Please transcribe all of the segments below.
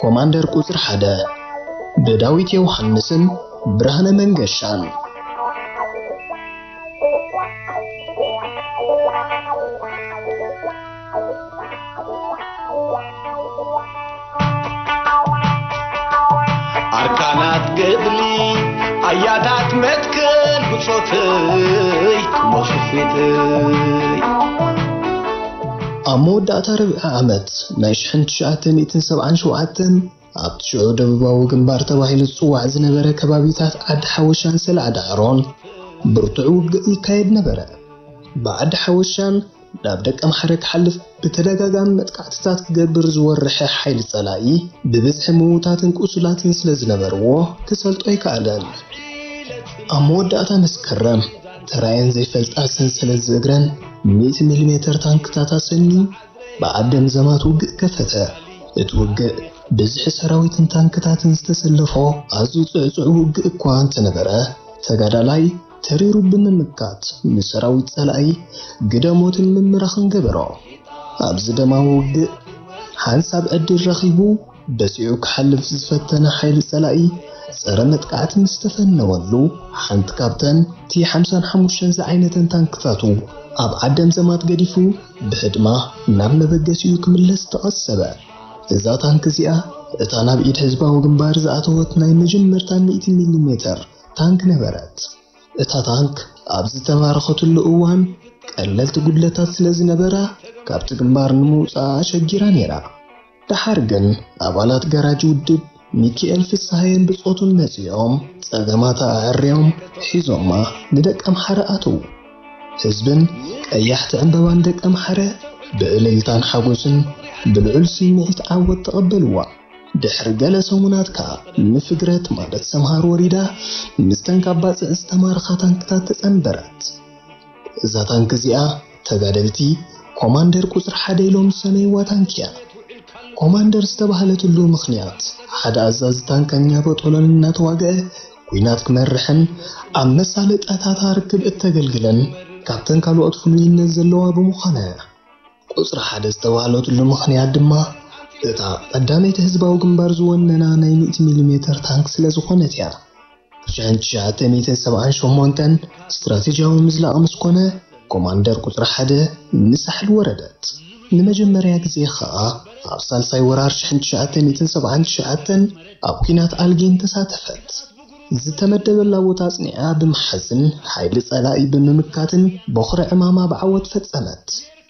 ኮማንደር ቁጽሪ ሓደ ብዳዊት ዮሃንስን ብርሃነ መንገሻን። ኣርካናት ገድሊ ኣያታት መትከል ብጾተይ ሞስፊተይ። ኣብ መወዳእታ ርብዒ ዓመት ናይ ሽሕን ትሽዓተ ሚእትን ሰብዓን ሸውዓተን ኣብቲ ሽዑ ደቡባዊ ግንባር ተባሂሉ ዝጽዋዕ ዝነበረ ከባቢታት ዓዲ ሓወሻን ሰላዕ ዳዕሮን ብርቱዕ ውግእ ይካየድ ነበረ። ብዓዲ ሓወሻን ናብ ደቀምሓረ ክሓልፍ ብተደጋጋሚ መጥቃዕትታት ክገብር ዝወርሐ ሓይሊ ጸላኢ ብብዝሒ ምዉታትን ቁሱላትን ስለ ዝነበርዎ ክሰልጦ ኣይከኣለን። ኣብ መወዳእታ መስከረም ተራየን ዘይፈልጣ ሰንሰለት ዝእግረን ሚእቲ ሚሊ ሜተር ታንክታት ኣሰንዩ ብዓደም ዘማት ውግእ ከፈተ። እቲ ውግእ ብዝሒ ሰራዊትን ታንክታትን ዝተሰለፎ ኣዝዩ ጽዕጹዕ ውግእ እኳ እንተነበረ፣ ተጋዳላይ ተሪሩ ብምምካት ንሰራዊት ጸላኢ ግደ ሞትን ምምራኽን ገበሮ። ኣብዚ ደማዊ ውግእ ሓንሳብ ዕድል ረኺቡ በጺዑ ክሓልፍ ዝፈተነ ሓይሊ ጸላኢ ጸረ መጥቃዕቲ ምስ ተፈነወሉ፣ ሓንቲ ካብተን ቲ ሓምሳን ሓሙሽተን ዝዓይነተን ታንክታቱ ኣብ ዓደም ዘማት ገዲፉ ብህድማ ናብ መበገሲኡ ክምለስ ተቐሰበ። እዛ ታንክ እዚኣ እታ ናብ ኢድ ህዝባዊ ግንባር ዝኣተወት ናይ መጀመርታ ሚእቲ ሚሊ ሜተር ታንክ ነበረት። እታ ታንክ ኣብ ዝተማረኸትሉ እዋን ቀለልቲ ጉድለታት ስለ ዝነበራ ካብቲ ግንባር ንምውጻእ ኣሸጊራ ነይራ። ደሓር ግን ኣባላት ጋራጅ ውድብ ሚኪኤል ፍስሃየን ብጾቱን መጺኦም ጸገማታ ኣዐርዮም ሒዞማ ንደቀምሓረ ኣተዉ። ህዝብን ቀያሕቲ ዕምበባን ደቀምሓረ ብእልልታን ሓጎስን ብልዑል ስምዒት ዓወት ተቐበልዋ። ድሕሪ ገለ ሰሙናት ከኣ ንፍግረት ማለት ሰምሃር ወሪዳ ምስተን ካብ ባጽዕ ዝተማረኻ ታንክታት ተጸንበረት። እዛ ታንክ እዚኣ ተጋደልቲ ኮማንደር ቁጽሪ ሓደ ኢሎም ዝሰመይዋ ታንክ እያ። ኮማንደር ዝተባህለትሉ ምኽንያት ሓደ ኣዛዚ ታንከኛ በጦሎን እናተዋግአ ኲናት ክመርሕን ኣብ መሳለጠታታ ርክብ እተገልግልን ካብተን ካልኦት ፍሉይነት ዘለዋ ብምዃና እያ። ቁጽሪ ሓደ ዝተባህለትሉ ምኽንያት ድማ እታ ቀዳመይቲ ህዝባዊ ግንባር ዝወነና ናይ ሚእቲ ሚሊ ሜተር ታንክ ስለ ዝኾነት እያ። ሽሕን ትሽዓተ ሚእትን ሰብዓን ሸሞንተን ስትራቴጂያዊ ምዝላቕ ምስ ኮነ ኮማንደር ቁጽሪ ሓደ ንሳሕል ወረደት። ንመጀመርያ ግዜ ኸኣ ኣብ ሳልሳይ ወራር ሽሕን ትሽዓተ ሚእትን ሰብዓን ትሽዓተን ኣብ ኲናት ኣልጌን ተሳተፈት። ዝተመደበላ ቦታ ኣጽኒዓ ብምሓዝን ሓይሊ ጸላኢ ብምምካትን ቦኽሪ ዕማማ ብዓወት ፈጸመት።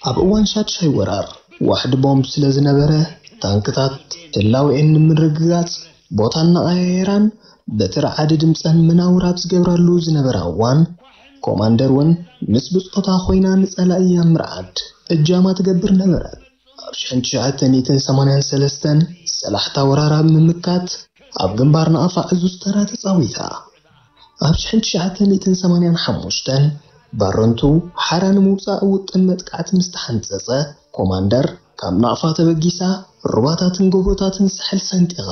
ኣብ እዋን ሻድሻይ ወራር ዋሕዲ ቦምብ ስለ ዝነበረ ታንክታት ህላዌኤን ንምርግጋጽ ቦታ እናቐያየራን በቲ ረዓዲ ድምጸን መናውር ኣብ ዝገብራሉ ዝነበራ እዋን ኮማንደር እውን ምስ ብጾታ ኮይና ንጸላኢ ኣብ ምርዓድ እጃማ ትገብር ነበረት። ኣብ ሽሕን ትሽዓተ ሚእትን ሰማንያን ሰለስተን ሰላሕታ ወራራ ብምምካት ኣብ ግንባር ንኣፋ ዕዙዝ ተራ ተጻዊታ። ኣብ ሽሕን ትሽዓተ ሚእትን ሰማንያን ሓሙሽተን ባረንቱ ሓራ ንምውጻእ ውጥን መጥቃዕቲ ምስ ተሓንጸጸ ኮማንደር ካብ ናቕፋ ተበጊሳ ሩባታትን ጎቦታትን ሳሕል ሰንጢቓ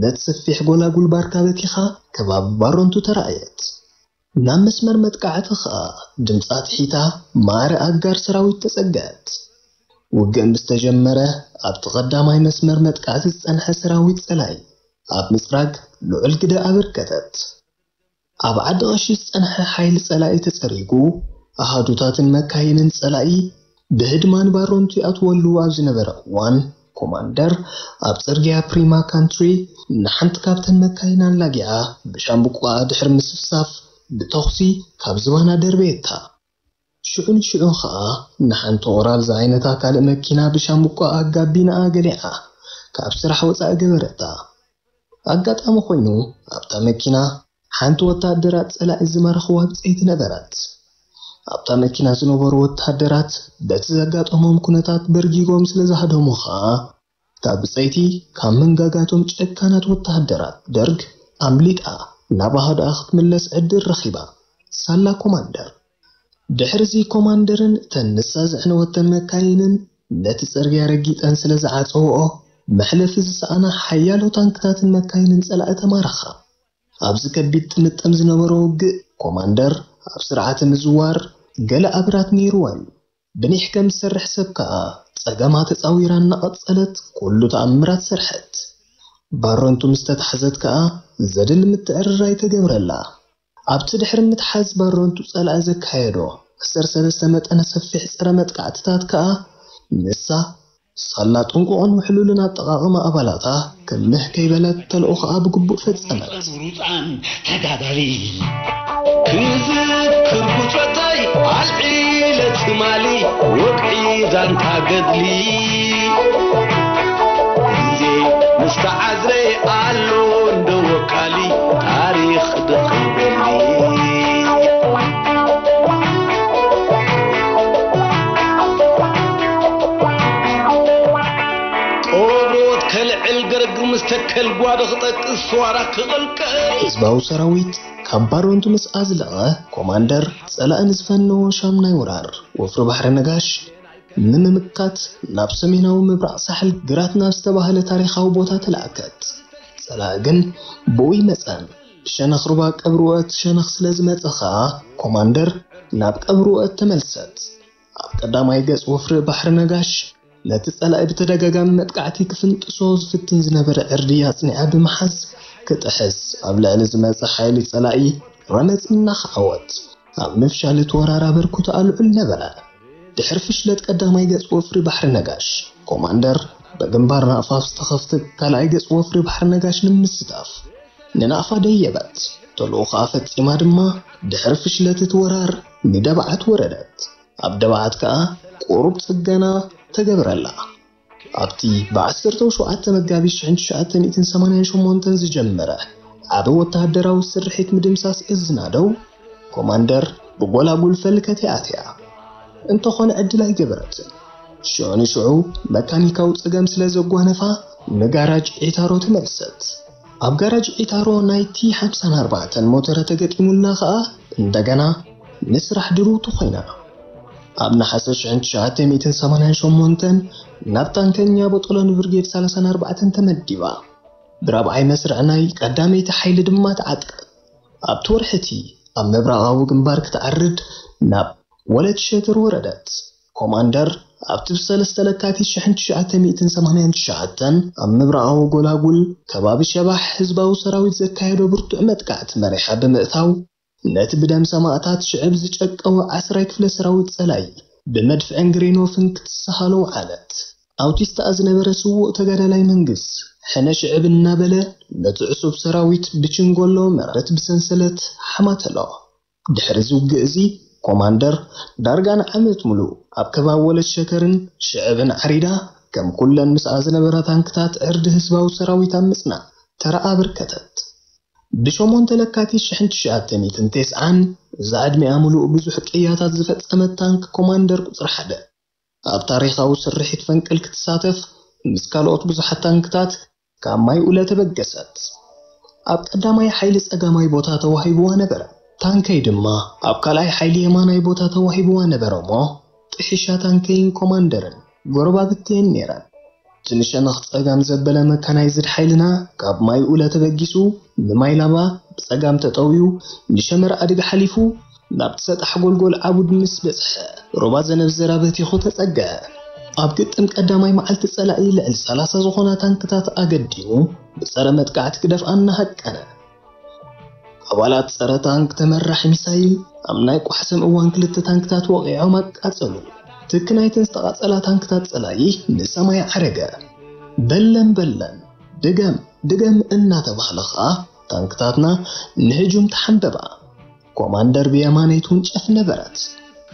ነቲ ሰፊሕ ጎላጉል ባርካ በቲኻ ከባቢ ባረንቱ ተራእየት። ናብ መስመር መጥቃዕቲ ኸኣ ድምጻ ኣትሒታ ማዕረ ኣጋር ሰራዊት ተጸግዐት። ውግእ ምስ ተጀመረ ኣብቲ ቀዳማይ መስመር መጥቃዕቲ ዝጸንሐ ሰራዊት ጸላኢ ኣብ ምጽራግ ልዑል ግደ ኣበርከተት። ኣብ ዓዲ ቐሺ ዝጸንሐ ሓይሊ ጸላኢ ተጸሪጉ ኣሃዱታትን መካይንን ጸላኢ ብህድማ ንባረንቱ ይኣትወሉ ኣብ ዝነበረ እዋን ኮማንደር ኣብ ጽርግያ ፕሪማ ካንትሪ ንሓንቲ ካብተን መካይን ኣላጊዓ ብሻምብቆኣ ድሕሪ ምስፍሳፍ ብተኹሲ ካብ ዝባና ደርበየታ። ሽዑ ንሽዑ ኸኣ ንሓንቲ ኦራል ዝዓይነታ ካልእ መኪና ብሻምብቆኣ ጋቢናኣ ገሊዓ ካብ ስራሕ ወጻኢ ገበረታ። ኣጋጣሚ ኮይኑ ኣብታ መኪና ሓንቲ ወተሃደራት ጸላኢ ዝማረኽዋ ብጸይቲ ነበረት። ኣብታ መኪና ዝነበሩ ወተሃደራት በቲ ዘጋጠሞም ኩነታት በርጊጎም ስለ ዝሃደሙ ኸኣ እታ ብጸይቲ ካብ መንጋጋቶም ጨካናት ወተሃደራት ደርግ ኣምሊጣ ናብ ኣሃዱኣ ክትምለስ ዕድል ረኺባ። ሳላ ኮማንደር ድሕርዚ ኮማንደርን እተን ንሳ ዘዕነወተን መካይንን ነቲ ጽርግያ ረጊጠን ስለ ዝዓጸውኦ መሕለፊ ዝሰኣና ሓያሎ ታንክታትን መካይንን ጸላኢ ተማረኻ። ኣብዚ ከቢድ ጥምጥም ዝነበሮ ውግእ ኮማንደር ኣብ ስርዓተ ምዝዋር ገለ ኣብራት ነይርዋ እዩ። ብኒሕ ከም ዝሰርሕ ሰብ ከኣ ጸገማ ተጻዊራ እናቐጸለት ኩሉ ተኣምራት ሰርሐት። ባሮንቱ ምስ ተታሕዘት ከኣ ዘድሊ ምትዕርራይ ተገብረላ። ኣብቲ ድሕሪ ምትሓዝ ባሮንቱ ጸላኢ ዘካየዶ ዓሰርተ ሰለስተ መጠነ ሰፊሕ ጸረ መጥቃዕትታት ከኣ ንሳ ሳላ ጥንቁቕን ውሕሉልን ኣጠቓቕማ ኣባላታ ክልህ ከይበለት ተልእኾኣ ብግቡእ ፈጸመት። ሩፃን ተጋዳሊ ክዝክር ብጾተይ ኣልዒለ ትማሊ ወግዒ ዛንታ ገድሊ ግዜ ምስ ተዓዝረ ኣሎ እንዶ ወካሊ ታሪኽ ደኺበሊ። ጦብሮት ከልዕል ገረግር ምስ ተከል ጓዶ ክጠቅስ ሰዋራ ክቕልቀል። ህዝባዊ ሰራዊት ካብ ባሮንቱ ምስ ኣዝለቐ፣ ኮማንደር ጸላኢ ንዝፈነዎ ሻም ናይ ወራር ወፍሪ ባሕሪ ነጋሽ ንምምካት ናብ ሰሜናዊ ምብራቕ ሳሕል ግራት ናብ ዝተባህለ ታሪኻዊ ቦታ ተላእከት። ጸላኢ ግን ብኡ ይመጸን ብሸነኽ ሩባ ቀብሪ ውዕት ሸነኽ ስለ ዝመጸ ኸኣ ኮማንደር ናብ ቀብሪ ውዕት ተመልሰት። ኣብ ቀዳማይ ገጽ ወፍሪ ባሕሪ ነጋሽ ነቲ ጸላኢ ብተደጋጋሚ መጥቃዕቲ ክፍንጥሶ ዝፍትን ዝነበረ ዕርዲ ኣጽኒዓ ብምሓዝ ክጥሕስ ኣብ ልዕሊ ዝመጸ ሓይሊ ጸላኢ ረመጽ እናኸዓወት ኣብ ምፍሻል እቲ ወራር ኣበርክቶኣ ልዑል ነበረ። ድሕሪ ፍሽለት ቀዳማይ ገጽ ወፍሪ ባሕሪ ነጋሽ፣ ኮማንደር ብግንባር ናቕፋ ዝተኸፍተ ካልኣይ ገጽ ወፍሪ ባሕሪ ነጋሽ ንምስታፍ ንናቕፋ ደየበት። ተልእኾኣ ፈጺማ ድማ ድሕሪ ፍሽለት እቲ ወራር ንደባዓት ወረደት። ኣብ ደባዓት ከኣ ቁሩብ ጽገና ተገብረላ። ኣብቲ ብ ዓሰርተ ሸውዓተ መጋቢት ሽሕን ትሽዓተ ሚእትን ሰማንያን ሸሞንተን ዝጀመረ ዓቢ ወተሃደራዊ ስርሒት ምድምሳስ እዝና ደው ኮማንደር ብጎላጉል ፈልከት እያ ኣትያ። እንተኾነ ዕድል ኣይገበረትን። ሽዑ ንሽዑ መካኒካዊ ጸገም ስለ ዘጓነፋ ንጋራጅ ዒታሮ ተመልሰት። ኣብ ጋራጅ ዒታሮ ናይ ቲ ሓምሳን ኣርባዕተን ሞተረ ተገጢሙላ ኸኣ እንደገና ንስራሕ ድርውቲ ኮይና። ኣብ ነሓሰ ሽሕን ትሽዓተ ሚእትን ሰማንያን ሸሞንተን ናብ ታንከኛ ቦጦሎኒ ብርጌድ ሰላሳን ኣርባዕተን ተመዲባ። ብራብዓይ መስርዕ ናይ ቀዳመይቲ ሓይሊ ድማ ተዓጥቀት። ኣብቲ ወርሒ እቲ ኣብ ምብራቓዊ ግንባር ክትዓርድ ናብ ወለት ሸገር ወረደት። ኮማንደር ኣብቲ ብ ሰለስተ ለካቲት ሽሕን ትሽዓተ ሚእትን ሰማንያን ትሽዓተን ኣብ ምብራቓዊ ጎላጉል ከባቢ ሸባሕ ህዝባዊ ሰራዊት ዘካየዶ ብርቱዕ መጥቃዕቲ መሪሓ ብምእታው፣ ነቲ ብደም ሰማእታት ሽዕብ ዝጨቀወ ዓስራይ ክፍለ ሰራዊት ጸላኢ ብመድፍዕን ግሬኖፍን ክትሰሃሎ ወዓለት። ኣውቲስታ ዝነበረ ስዉእ ተጋዳላይ መንግስ ሕነ ሽዕብ እናበለ ነቲ ዕሱብ ሰራዊት ብችንጎሎ መረት ብሰንሰለት ሓማተሎ። ድሕሪ እዚ ውግእ እዚ ኮማንደር ዳርጋ ንዓመት ሙሉእ ኣብ ከባቢ ወለት ሸከርን ሽዕብን ዓሪዳ ከም ኩለን ምስኣ ዝነበራ ታንክታት ዕርዲ ህዝባዊ ሰራዊት ኣብ ምጽናዕ ተራ ኣበርከተት። ብሸሞንተ ለካቲት ሽሕን ትሽዓተ ሚእትን ተስዓን እዛ ዕድሚኣ ሙሉእ ብዙሕ ቅያታት ዝፈጸመት ታንክ ኮማንደር ቁጽሪ ሓደ ኣብ ታሪኻዊ ስርሒት ፈንቅል ክትሳተፍ ምስ ካልኦት ብዙሓት ታንክታት ካብ ማይ ኡለ ተበገሰት። ኣብ ቀዳማይ ሓይሊ ጸጋማይ ቦታ ተዋሂብዋ ነበረ። ታንከይ ድማ ኣብ ካልኣይ ሓይሊ የማናይ ቦታ ተዋሂብዋ ነበረ እሞ ጥሒሻ ታንከይን ኮማንደርን ጎረባብቲ እየን ነይረን። እቲ ንሸነኽ ጸጋም ዘበለ መካናይዝድ ሓይልና ካብ ማይ ኡለ ተበጊሱ ንማይ ላባ ብጸጋም ተጠውዩ ንሸመር ኣድግ ሓሊፉ ናብቲ ሰጣሕ ጎልጎል ዓቡድ ምስ በጽሐ ሩባ ዘነብዘራ በቲኹ ተጸግዐ። ኣብ ግጥም ቀዳማይ መዓልቲ ጸላኢ ልዕሊ ሰላሳ ዝኾና ታንክታት ኣገዲሙ ብጸረ መጥቃዕቲ ክደፍኣና ሃቀነ። ኣባላት ጸረ ታንክ ተመራሕ ሚሳይል ኣብ ናይ ቋሕሰም እዋን ክልተ ታንክታት ወቒዖም ኣቃጸሉ። ትኪ ናይተን ዝተቓጸላ ታንክታት ጸላኢ ንሰማይ ዓረገ። በለን በለን፣ ድገም ድገም እናተባህለ ኸኣ ታንክታትና ንህጁም ተሓንበባ። ኮማንደር ብየማነይ ትውንጨፍ ነበረት።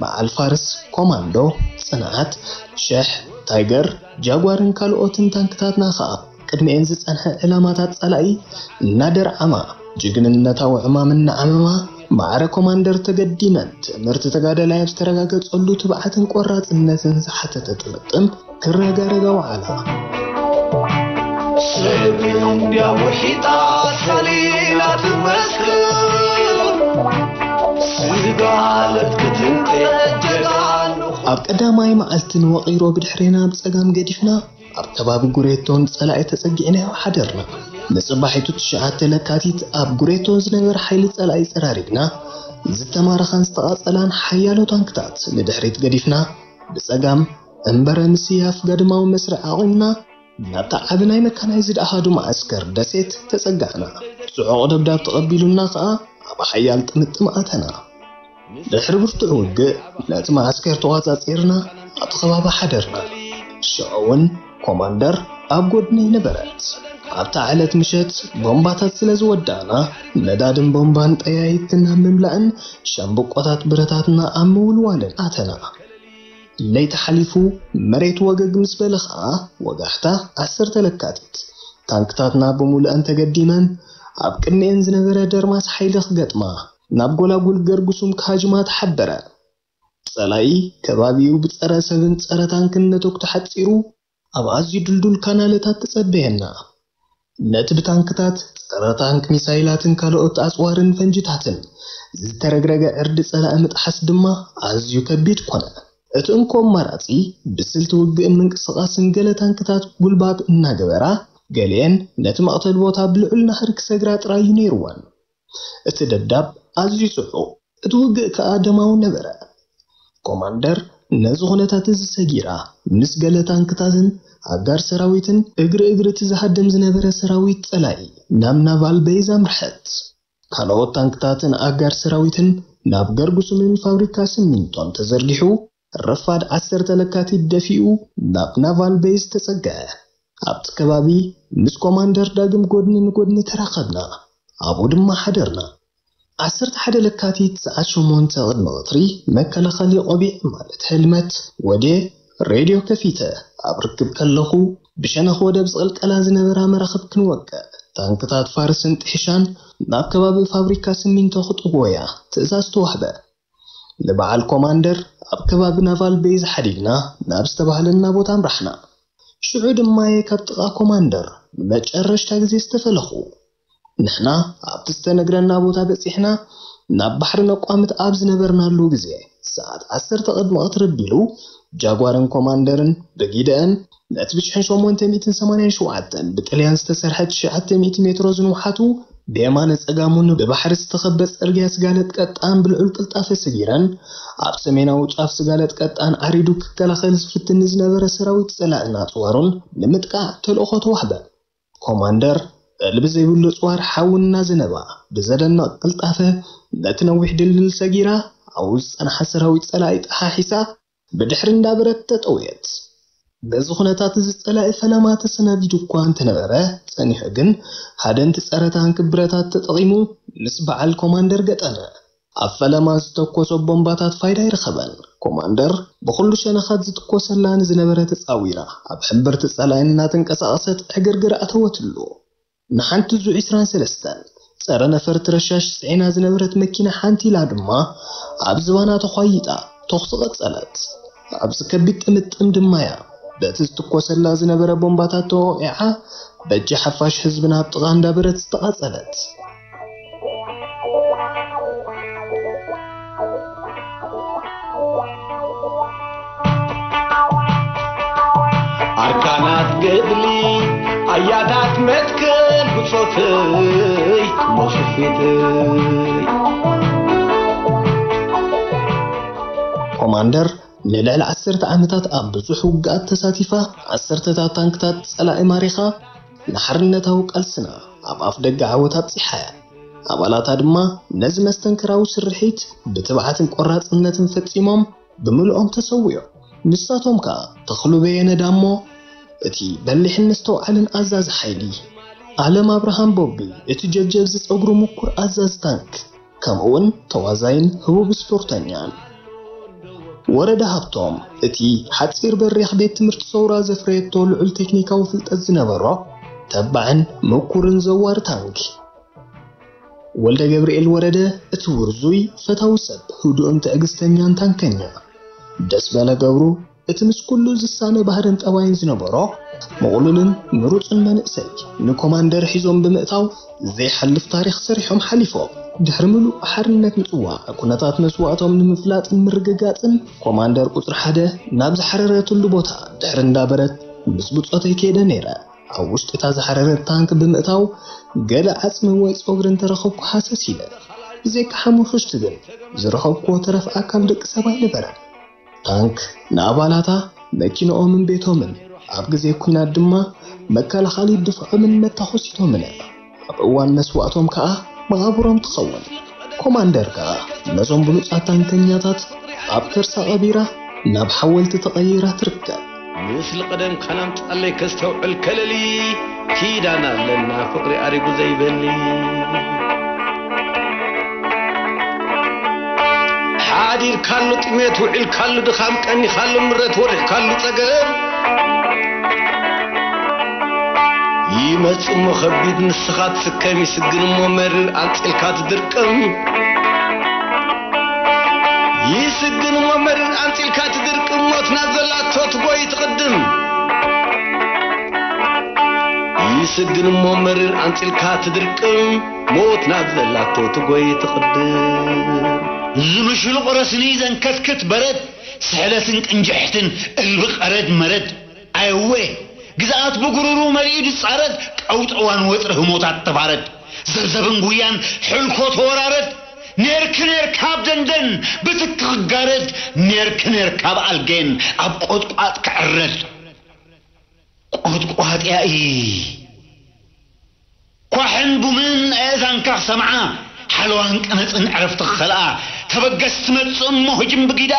በዓል ፋርስ፣ ኮማንዶ፣ ጽንዓት፣ ሸሕ፣ ታይገር፣ ጃጓርን ካልኦትን ታንክታትና ኸኣ ቅድሚኤን ዝጸንሐ ዕላማታት ጸላኢ እናደርዓማ፣ ጅግንነታዊ ዕማም እናዓመማ፣ ማዕረ ኮማንደር ተገዲመን ትእምርቲ ተጋዳላይ ኣብ ዝተረጋገጸሉ ትብዓትን ቆራጽነትን ዝሓተተ ጥምጥም ክረጋረጋ ወዓላ። ሰብ እንድያ ውሒጣ ሰሊላ ትመስክር፣ ስጋ ለትክትንቀ ጀጋኑ። ኣብ ቀዳማይ መዓልቲ ንወቒሮ ብድሕሬና ብጸጋም ገዲፍና፣ ኣብ ከባቢ ጉሬቶን ጸላኢ ተጸጊዕናዮ ሓደርና። ንጽባሒቱ ትሽዓተ ለካቲት ኣብ ጉሬቶን ዝነበረ ሓይሊ ጸላኢ ጸራሪግና፣ ዝተማረኻን ዝተቓጸላን ሓያሎ ታንክታት ንድሕሪት ገዲፍና፣ ብጸጋም እምበረ ምስያፍ ጋድማዊ መስርዕ ኣቑምና፣ ናብታ ዓቢ ናይ መካናይዝድ ኣሃዱ መዓስከር ደሴት ተጸጋዕና። ጽዑቕ ደብዳብ ተቐቢሉና ከኣ ኣብ ሓያል ጥምጥም ኣተና። ድሕሪ ብርቱዕ ውግእ፣ ነቲ መዓስከር ተቖጻጺርና ኣብቲ ከባቢ ሓደርና። ሽዑ እውን ኮማንደር ኣብ ጎድነይ ነበረት። ኣብታ ዕለት ምሸት ቦምባታት ስለ ዝወዳእና፣ ነዳድን ቦምባን ጠያይትን ኣብ ምምላእን ሻምብቆታት ብረታትና ኣብ ምውልዋልን ኣተና። ለይቲ ሓሊፉ መሬት ወገግ ምስ በለ ኸኣ፣ ወጋሕታ ዓሰርተ ለካቲት፣ ታንክታትና ብምሉኣን ተገዲመን ኣብ ቅድሚኤን ዝነበረ ደርማስ ሓይሊ ክገጥማ ናብ ጎላጉል ገርጉሱም ክሃጅማ ተሓበረ። ጸላኢ ከባቢኡ ብጸረ ሰብን ጸረ ታንክን ነተኩ ተሓጺሩ ኣብ ኣዝዩ ድልዱል ካናለታት ተጸበየና። ነቲ ብታንክታት፣ ጸረ ታንክ ሚሳይላትን ካልኦት ኣጽዋርን ፈንጅታትን ዝተረግረገ ዕርዲ ጸላኢ ምጥሓስ ድማ ኣዝዩ ከቢድ ኮነ። እቲ እንኮ ኣማራጺ ብስልቲ ውግእን ምንቅስቓስን ገለ ታንክታት ጉልባብ እናገበራ፣ ገሊኤን ነቲ መቕተል ቦታ ብልዑል ናህሪ ክሰግራ ጥራይ እዩ ነይርወን። እቲ ደብዳብ ኣዝዩ ጽዑቕ፣ እቲ ውግእ ከኣ ደማዊ ነበረ። ኮማንደር ነዚ ኩነታት እዚ ሰጊራ፣ ምስ ገለ ታንክታትን ኣጋር ሰራዊትን እግሪ እግሪ እቲ ዝሃድም ዝነበረ ሰራዊት ጸላኢ ናብ ናቫል ቤዝ ኣምርሐት። ካልኦት ታንክታትን ኣጋር ሰራዊትን ናብ ገርጉሱምን ፋብሪካ ሲሚንቶን ተዘርጊሑ፣ ረፋድ ዓሰርተ ለካቲት ደፊኡ ናብ ናቫል ቤዝ ተጸግዐ። ኣብቲ ከባቢ ምስ ኮማንደር ዳግም ጎድኒ ንጎድኒ ተራኸብና፣ ኣብኡ ድማ ሓደርና። ዓሰርተ ሓደ ለካቲት ሰዓት ሸሞንተ ቅድሚ ቀትሪ መከላኸሊ ቆቢዕ ማለት ሄልመት ወድየ ሬድዮ ከፊተ ኣብ ርክብ ከለኹ ብሸነኽ ወደብ ዝቕልቀላ ዝነበራ መራኽብ ክንወቅዕ ታንክታት ፋርስን ጥሒሻን ናብ ከባቢ ፋብሪካ ሲሚንቶ ክጥውያ ትእዛዝ ተዋህበ። ንበዓል ኮማንደር ኣብ ከባቢ ናቫል ቤዝ ሓዲግና ናብ ዝተባህለና ቦታ ኣምራሕና። ሽዑ ድማ እየ ካብ ጥቓ ኮማንደር ንመጨረሽታ ግዜ ዝተፈለኹ። ንሕና ኣብቲ ዝተነግረና ቦታ በጺሕና ናብ ባሕሪ ነቋምት ኣብ ዝነበርናሉ ግዜ ሰዓት ዓሰርተ ቅድሚ ቀትሪ ኣቢሉ ጃጓርን ኮማንደርን ብጊደአን ነቲ ብሽሕን ሸሞንተ ሚእትን ሰማንያን ሸውዓተን ብጥልያን ዝተሰርሐ ትሽዓተ ሚእቲ ሜትሮ ዝንውሓቱ ብየማነ ጸጋሙን ብባሕሪ ዝተኸበ ጽርግያ ስጋለት ቀጣን ብልዑል ቅልጣፈ ስጊረን ኣብ ሰሜናዊ ጫፍ ስጋለት ቀጣን ዓሪዱ ክከላኸል ዝፍትን ንዝነበረ ሰራዊት ጸላእን ኣጽዋሩን ንምጥቃዕ ተልእኾ ተዋህበ። ኮማንደር ዕልቢ ዘይብሉ ጽዋር ሓዊ እናዘነባ ብዘደንቕ ቅልጣፈ ነቲ ነዊሕ ድልድል ሰጊራ ኣብኡ ዝጸንሓ ሰራዊት ጸላኢ ጠሓሒሳ ብድሕሪ እንዳበረት ተጠውየት። በዚ ኩነታት እዚ ጸላኢ ፈለማ ተሰናዲዱ እኳ እንተነበረ፣ ጸኒሑ ግን ሃደንቲ ጸረ ታንክ ብረታት ተጠቒሙ ምስ በዓል ኮማንደር ገጠመ። ኣብ ፈለማ ዝተኮሶ ቦምባታት ፋይዳ ኣይረኸበን። ኮማንደር ብኹሉ ሸነኻት ዝትኮሰላ ንዝነበረ ተጻዊራ፣ ኣብ ሕምብርቲ ጸላኢ እናተንቀሳቐሰት ዕግርግር ኣተወትሉ። ንሓንቲ ዙ ዕስራን ሰለስተን ጸረ ነፈርቲ ረሻሽ ጽዒና ዝነበረት መኪና ሓንቲ ኢላ ድማ ኣብ ዝባና ተዃይጣ ተኹሲ ቀጸለት። ኣብዚ ከቢድ ጥምጥም ድማ እያ በቲ ዝትኮሰላ ዝነበረ ቦምባታት ተወቒዓ፣ በጃ ሓፋሽ ህዝብና ኣብ ጥቓ እንዳበረት ዝተቓጸለት። ኣርካናት ገድሊ ኣያታት መትከል ብጾተይ ሞስፊተይ። ኮማንደር ንልዕሊ ዓሰርተ ዓመታት ኣብ ብዙሕ ውግኣት ተሳቲፋ፣ ዓሰርተታት ታንክታት ጸላኢ ማሪኻ፣ ንሓርነታዊ ቃልስና ኣብ ኣፍ ደገ ዓወት ኣብጺሓ እያ። ኣባላታ ድማ ነዚ መስተንክራዊ ስርሒት ብትብዓትን ቆራጽነትን ፈጺሞም ብምልኦም ተሰዊኦም። ንሳቶም ከኣ ተኽሉ በየነ ዳሞ፣ እቲ በሊሕን መስተውዓልን ኣዛዚ ሓይሊ፣ ኣለም ኣብርሃም ቦቢ፣ እቲ ጀብጀብ ዝጸጉሩ ምኩር ኣዛዚ ታንክ፣ ከምኡውን ተዋዛይን ህቡብ ስፖርተኛን። ወረደ ሃብቶም፣ እቲ ሓጺር በሪኽ ቤት ትምህርቲ ሰውራ ዘፍረየቶ ልዑል ቴክኒካዊ ፍልጠት ዝነበሮ፣ ተባዕን ምኩርን ዘዋሪ ታንክ። ወልደ ገብርኤል ወረደ፣ እቲ ውርዙይ፣ ፈታዊ ሰብ፣ ህዱእን ትዕግስተኛን ታንከኛ። ደስ በለ ገብሩ፣ እቲ ምስ ኩሉ ዝሳነ ባህርን ጠባይን ዝነበሮ፣ ምቕሉልን ምሩጽን መንእሰይ፣ ንኮማንደር ሒዞም ብምእታው ዘይሓልፍ ታሪኽ ሰሪሖም ሓሊፎም። ድሕሪ ምሉእ ሓርነት ምጽዋዕ፣ ኩነታት መስዋእቶም ንምፍላጥን ምርግጋጽን፣ ኮማንደር ቁጽሪ ሓደ ናብ ዝሓረረትሉ ቦታ ድሕሪ እንዳበረት ምስ ብጾተይ ከይደ ነይረ። ኣብ ውሽጢ እታ ዝሓረረት ታንክ ብምእታው፣ ገለ ዓጽሚ ወይ ጸጉሪ እንተረኸብኩ ሃሰስ ኢለ። ብዘይካ ሓሙኽሽቲ ግን ዝረኸብኩዎ ተረፍ ኣካል ደቂ ሰብ ኣይነበረን። ታንክ ንኣባላታ፣ መኪንኦምን ቤቶምን፣ ኣብ ግዜ ኲናት ድማ መከላኸሊ ድፍዖምን መታኾሲቶምን ኣብ እዋን መስዋእቶም ከኣ መቓብሮም ትኸውን። ኮማንደር ከኣ ነዞም ብሉጻት ታንከኛታት ኣብ ከርሳ ቀቢራ ናብ ሓወልቲ ተቐይራ ትርከብ። ምስሊ ቀደምካ ናምጻለይ ከስተውዕል ከለሊ፣ ኪዳን ኣለና ፍቕሪ ኣሪጉ ዘይበሊ። ሓዲርካሉ ጥሜት፣ ውዒልካሉ ድኻም፣ ቀኒኻሉ ምረት፣ ወሪሕካሉ ጸገም። ይመጽእ እሞ ከቢድ ንስኻ ትስከም፣ ይስግን እሞ መሪር ኣንጺልካ ትድርቅም። ይስግን እሞ መሪር ኣንጺልካ ትድርቅም፣ ሞት ናብ ዘላቶ ትጎይ ትቕድም። ይስግን እሞ መሪር ኣንጺልካ ትድርቅም፣ ሞት ናብ ዘላቶ ትጎይ ትቕድም። ዝምሽሉቕ ረስኒ ዘንከትክት በረድ፣ ስሕለትን ቅንጅሕትን እልቢ ቀረድ መረድ። ኣየወ፣ ግዝኣት ብጉሩሩ መሊኡ ዝጻረድ፣ ቀውጢ እዋን ወጥሪ ህሞታት ተፋረድ። ዘብዘብን ጉያን ሕልኮ ተወራረድ። ኔርክ ኔርካ ኣብ ደንደን ብትኪ ክጋረድ፣ ኔርክ ኔርካ ኣብ ኣልጌን ኣብ ቆጥቋጥ ክዕረድ። ቆጥቋጥ ያኢ ኳሕን ቡምን ኣእዛንካ ክሰምዓ፣ ሓለዋን ቀነጽን ዕረፍቲ ክኸልኣ፣ ተበገስ ትመጽእ እሞ ህጅም ብጊዳ፣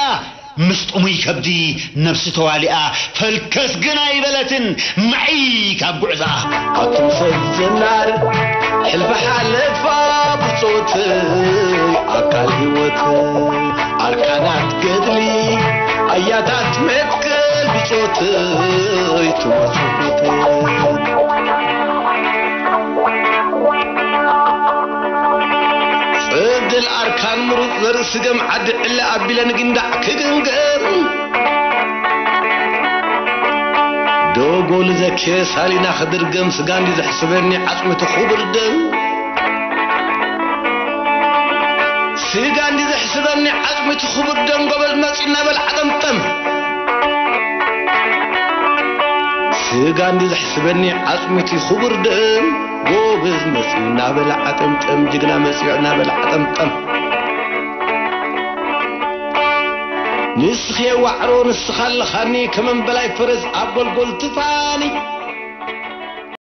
ምስ ጥሙይ ከብዲ ነብሲ ተዋሊኣ፣ ፈልከስ ግን ኣይበለትን፣ መዒ ካብ ጉዕዛኣ። ኣቱም ሰብ ዘናር ሕልፊ ሓለፋ ብጾትይ ኣካል ህይወት ኣርካናት ገድሊ ኣያታት መትከል ብጾትይ ትወጽ ጽድል ኣርካን ምሩጽ ዘርኢ ስገም ዓዲ ዕለ ኣቢለ ንግንዳዕ ክግንገር። ዶጎል ዘኪረ ሳሊና ክድርገም ስጋ እንዲ ዘሕስበኒ ዓጽሚ እቲ ክቡር ደም። ስጋ እንዲ ዘሕስበኒ ዓጽሚ እቲ ክቡር ደም ጎበዝ መጺ እናበል ዓጠምጠም። ስጋ እንዲ ዘሕስበኒ ዓጽሚ እቲ ክቡር ደም ጎበዝ መጺኡ እናበለ ዓጠምጠም፣ ጅግና መጺኡ እናበለ ዓጠምጠም። ንስኺ ዋዕሮ ንስኻ ኣለኻኒ ከመን በላይ ፈረስ ኣብ ጎልጎል ትፋኒ።